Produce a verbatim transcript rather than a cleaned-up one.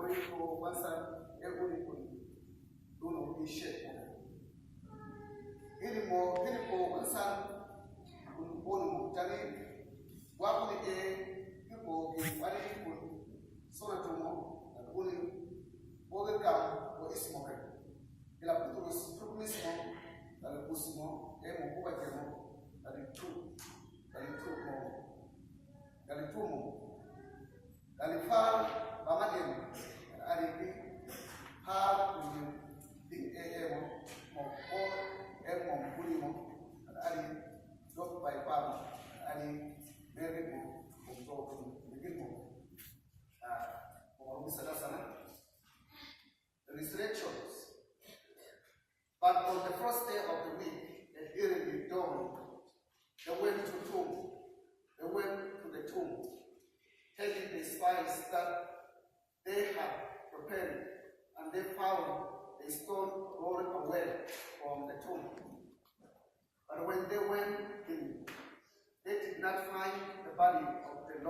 Ko wansan e uni kuni. Dono ishe. Ini mo, ini ko wansan. Kuni mo tani. Wa kuni e, ini ko ki wani kuni. Sona tumo, na kuni. Boge kam, ko ismo ke. Ila Butrus, tukunismo, dali kusmo, e mo kuba jemo, dali tu, dali tu mo, dali tu mo, dali fa, bama em, dali bi, ha, kuni, bi, e, e mo, mo, ko, e mo, kuni mo, dali, dok bai pam, dali, meri mo, mo, to, mo, mo, mo, ah, mo, mo, sana, sana. The resurrections. But on the first day of the week, at early dawn, they went to tomb. They went to the tomb, taking the spice that they had prepared, and they found the stone rolled away from the tomb. But when they went in, they did not find the body of